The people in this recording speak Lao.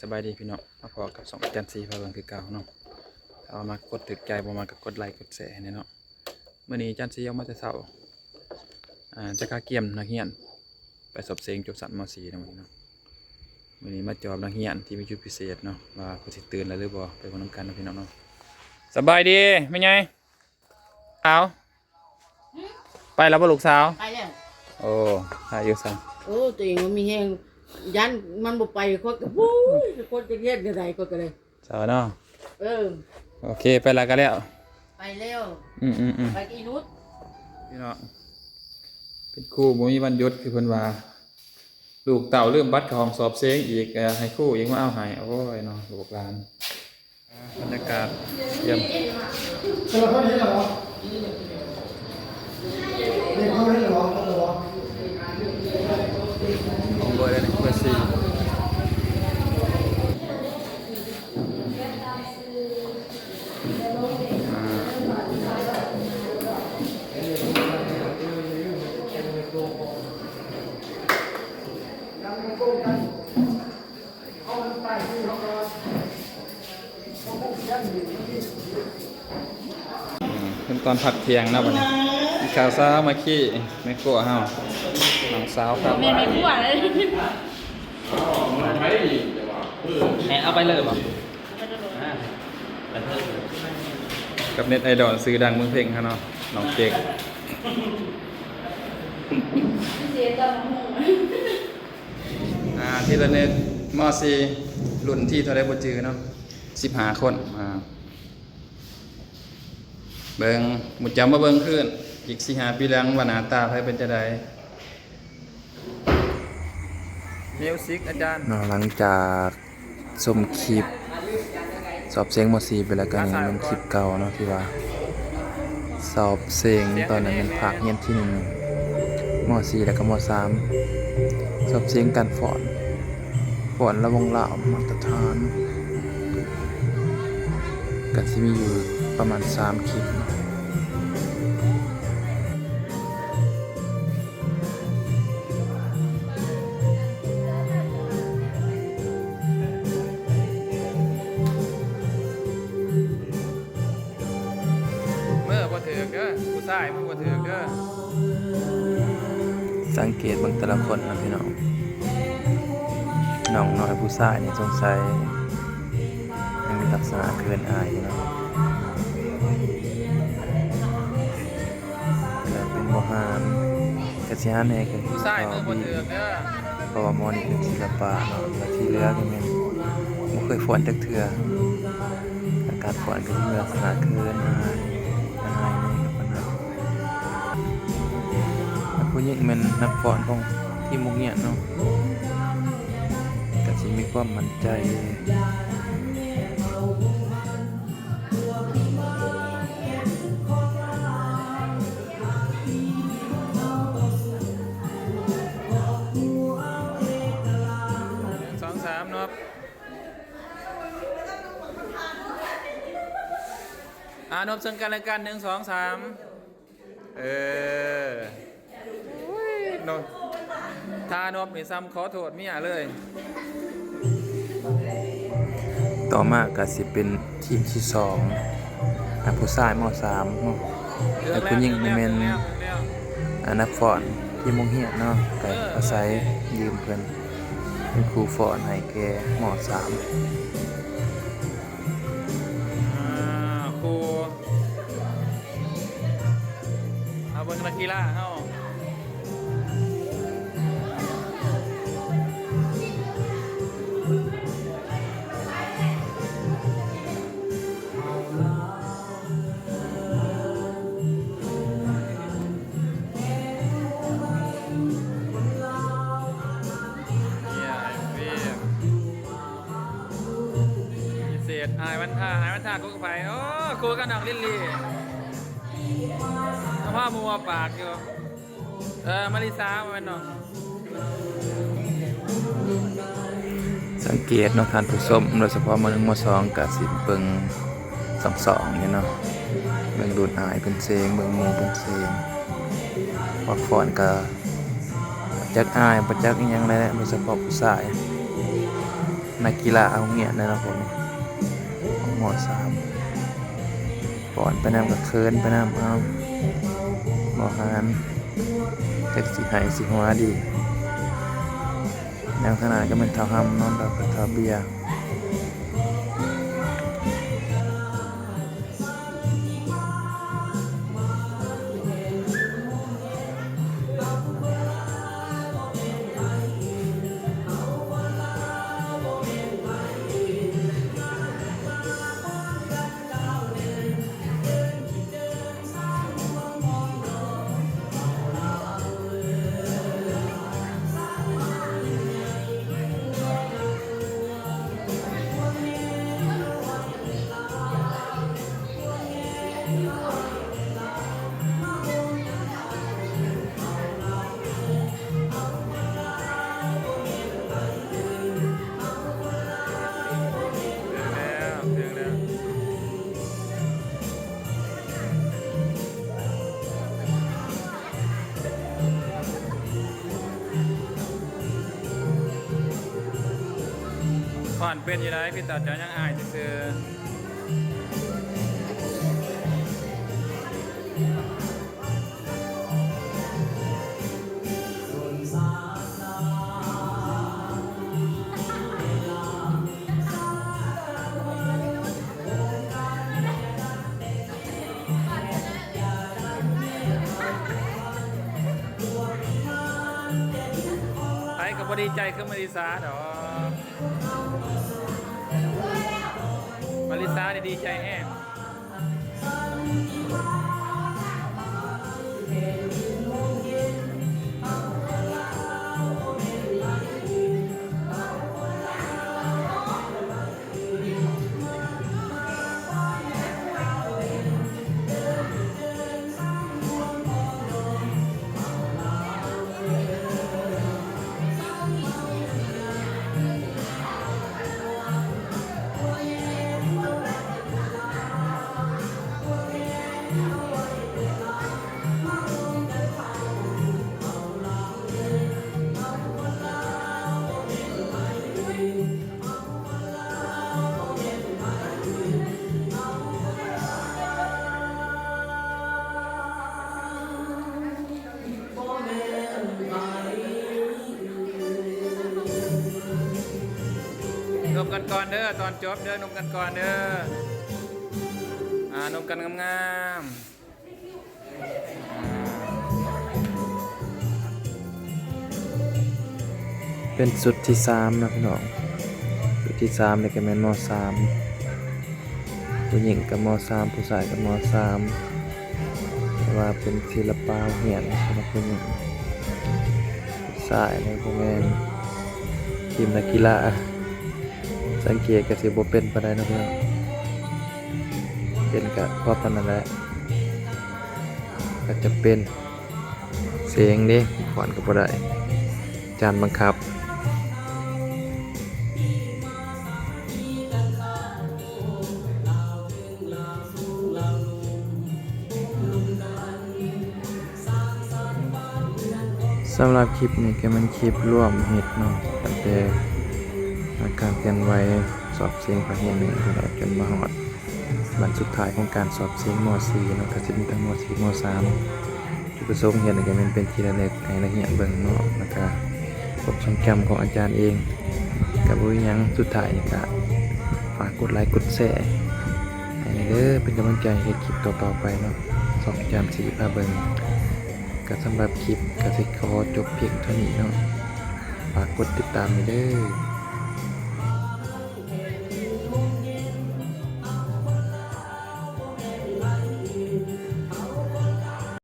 ສະບາຍດີພີ່ນ້ອງ ມາພໍ້ກັບຊ່ອງອາຈານຊີພາເບິ່ງຄືເກົ່າເນາະ. ຖ້າວ່າມັກກົດຖືກໃຈ ບໍ່ມັກກໍກົດໄລກົດແຊໃຫ້ແດ່ເນາະ. ມື້ນີ້ອາຈານຊີອອກມາແຕ່ເຊົ້າ ອ່າ ຈະກະກຽມນັກຮຽນໄປສອບເສັງຈົບຊັ້ນ ມໍສີ່ ເນາະມື້ນີ້ເນາະ. ມື້ນີ້ມາຈອບນັກຮຽນທີ່ມີຈຸດພິເສດເນາະ ວ່າເພິ່ນຊິຕື່ນແລ້ວຫຼືບໍ່ ໄປເບິ່ງນຳກັນເນາະພີ່ນ້ອງເນາະ. ສະບາຍດີແມ່ໃຫຍ່. ສາວ ຫຶ? ໄປແລ້ວບໍ່ລູກສາວ? ໄປແລ້ວ. ໂອ້ ຫາຢູ່ຊະ. ໂອ້ ຕົວເອງບໍ່ມີແຮງ ຢ້ານມັນບໍ່ໄປ ຂ້ອຍກໍ ໂອ້ຍ ຂ້ອຍຈະເຮັດແນວໃດ ຂ້ອຍກໍເລີຍ ສາວເນາະ. ເອີ ໂອເຄ ໄປແລ້ວກໍແລ້ວ. ໄປແລ້ວ. ອືມໆໆ ໄປກັບອີນຸດ. ພີ່ນ້ອງ ເປັນຄູບໍ່ມີວັນຢຸດ ຄືເພິ່ນວ່າ ລູກເຕົ້າລືມບັດເຂົ້າຫ້ອງສອບເສັງອີກ ກໍໃຫ້ຄູອີກມາເອົາໃຫ້. ໂອ້ຍເນາະ ລູກຫຼານ. ບັນຍາກາດຢ້ຽມ ຂອງເບີດເລີຍນີ້ ເບີດສີ່ ອ່າ ເປັນຕອນພັກທ່ຽງເນາະບັດນີ້ ກິນເຂົ້າເຊົ້າມາຄີ ແມ່ຄົວເຮົາ ນ້ອງສາວຄັບ ແມ່ນແມ່ຄົວເລີຍ. ແມ່ເອົາໄປເລີຍບໍ່? ອ່າ ກັບເນັດໄອດອລຊື່ດັງເມືອງເພັງເຮົາເນາະ ນ້ອງເຈັກ. ອ່າ ທີລະໜຶ່ງ ມໍສີ່ ລຸ້ນທີເທົ່າໃດບໍ່ຈື່ເນາະ ສິບຫ້າຄົນ. ອ່າ ເບິ່ງ ໝູ່ເຈົ້າມາເບິ່ງຄືນ ອີກສີ່ຫ້າປີຫຼັງວ່າໜ້າຕາໃຜເປັນຈັ່ງໃດ. ມິວສິກອາຈານເນາະ. ຫຼັງຈາກຊົມຄລິບສອບເສັງ ມໍສີ່ ໄປແລ້ວ ກໍນີ້ແມ່ນຄລິບເກົ່າເນາະ ທີ່ວ່າສອບເສັງ ຕອນນັ້ນແມ່ນພາກຮຽນທີໜຶ່ງ ມໍສີ່ ແລ້ວກໍ ມໍສາມ ສອບເສັງການຟ້ອນ ຟ້ອນລຳວົງລາວມາດຕະຖານ ກໍຊິມີຢູ່ປະມານສາມຄລິບ. ມືບໍ່ຖືກເດີ ຜູ້ຊາຍມືບໍ່ຖືກເດີ. ສັງເກດເບິ່ງແຕ່ລະຄົນນະພີ່ນ້ອງ ນ້ອງນ້ອຍຜູ້ຊາຍນີ້ສົງໄສຍັງມີລັກສະນະເຂີນອາຍຢູ່ເນາະ. ແລ້ວເປັນໝໍຮານ ກະຊິຫັນແດ່ຄື ຜູ້ຊາຍມືບໍ່ຖືກເດີ ເພາະວ່າໝໍນີ້ເປັນສິລະປະເນາະ ແລ້ວທີ່ເຫຼືອກໍແມ່ນບໍ່ເຄີຍຟ້ອນຈັກເທື່ອ ແລະການຟ້ອນກໍຊິມີລັກສະນະເຂີນອາຍ ອາຍແດ່ກັບອັນນັ້ນ. ແລະຜູ້ຍິງແມ່ນນັກຟ້ອນຂອງທີມໂຮງຮຽນເນາະ ກໍຊິມີຄວາມໝັ້ນໃຈ. ໜຶ່ງ ສອງ ສາມ ນອບ ອ່າ ນອບເຊິ່ງກັນແລະກັນ ໜຶ່ງ ສອງ ສາມ. ເອີ ໂອ້ຍ ເນາະ ທ່ານົບນີ້ຊ່ຳຂໍໂທດເມຍເລີຍ. ຕໍ່ມາກໍຊິເປັນທີມທີສອງ ອ່າ ຜູ້ຊາຍ ມໍສາມ ເນາະ ແລະຜູ້ຍິງນີ້ແມ່ນ ອ່າ ນັກຟ້ອນທີມໂຮງຮຽນເນາະ ກໍອາໄສຢືມເພິ່ນເປັນຄູຟ້ອນໃຫ້ແກ່ ມໍສາມ. ອ່າ ຄູ ເອົາເບິ່ງນັກກິລາເຮົາ ພິເສດ ອ້າຍວັນທາ ອ້າຍວັນທາ ຄູ່ກັບໃຜ? ໂອ້ ຄູ່ກັບນ້ອງລິນລີ ເອົາພາໝູ່ເອົາປາກຢູ່. ເອີ ມາລິສາ ບໍ່ແມ່ນເນາະ. ສັງເກດເນາະທ່ານຜູ້ຊົມ ໂດຍສະເພາະ ມໍໜຶ່ງ ມໍສອງ ກະຊິເບິ່ງສອງໆ ຢູ່ເນາະ ເບິ່ງລຸ້ນອ້າຍເພິ່ນເສັງ ເບິ່ງໝູ່ເພິ່ນເສັງ ພວກຟ້ອນກະ ຈັກອາຍບໍ່ຈັກອີ່ຫຍັງແຫຼະ ໂດຍສະເພາະຜູ້ຊາຍ ນັກກິລາໂຮງຮຽນນະເນາະ ພວກນີ້ ມ.ສາມ ຟ້ອນໄປນຳກໍເຂີນໄປນຳ ເອົາ ບໍ່ຫານ ຈັກຊິໄຫ້ຊິຫົວດີ. ແນວຂະໜາດກໍແມ່ນທ້າວຮຳເນາະ ແລ້ວກໍທ້າວເບຍ. ຟ້ອນເປັນຢູ່ໃດ໋ ພີ່ຕາ ເຈົ້າຍັງອາຍຊື່ໆ. ໃຜກໍບໍ່ດີໃຈຄືມາລິສາດອກ. ມາລິສານີ້ດີໃຈແຮງ. ນົບກັນກ່ອນເດີ ຕອນຈົບເດີ ນົບກັນກ່ອນເດີ ອ່າ ນົບກັນງາມໆ. ເປັນຊຸດທີສາມນະພີ່ນ້ອງ ຊຸດທີສາມນີ້ກໍແມ່ນ ມ.ສາມ ຜູ້ຍິງກໍ ມ.ສາມ ຜູ້ຊາຍກໍ ມ.ສາມ ແຕ່ວ່າເປັນສິລະປະໂຮງຮຽນສຳລັບຜູ້ຍິງ ຜູ້ຊາຍນີ້ບໍ່ແມ່ນ ທີມນັກກິລາ ສັງເກດກໍຊິບໍ່ເປັນປານໃດເນາະພີ່ນ້ອງ ເປັນກໍພໍປານນັ້ນແຫຼະ ກໍຈຳເປັນ ເສັງເດ້ ຟ້ອນກໍບໍ່ໄດ້ ອາຈານບັງຄັບ. ສຳລັບຄລິບນີ້ກໍແມ່ນຄລິບລວມເຮັດເນາະ ຕັ້ງແຕ່ການເຄື່ອນໄຫວສອບເສັງພາກຮຽນໜຶ່ງ ຈົນມາຮອດວັນສຸດທ້າຍຂອງການສອບເສັງ ມ.ສີ່ ເນາະ ກໍຊິມີທັງ ມ.ສີ່ ມ.ສາມ ຈຸດປະສົງເຮັດນີ້ກໍແມ່ນເປັນທີ່ລະນຶກໃຫ້ນັກຮຽນເບິ່ງເນາະ ແລ້ວກະຄວາມຊົງຈຳຂອງອາຈານເອງ ກະບໍ່ມີຫຍັງ ສຸດທ້າຍນີ້ກະຝາກກົດໄລກົດແຊໃຫ້ແດ່ເດີ ເປັນກຳລັງໃຈເຮັດຄລິບຕໍ່ໆໄປເນາະ ຊ່ອງອາຈານສີພາເບິ່ງ ກະສຳລັບຄລິບກະຊິຂໍຈົບພຽງເທົ່ານີ້ເນາະ ຝາກກົດຕິດຕາມແດ່ເດີ.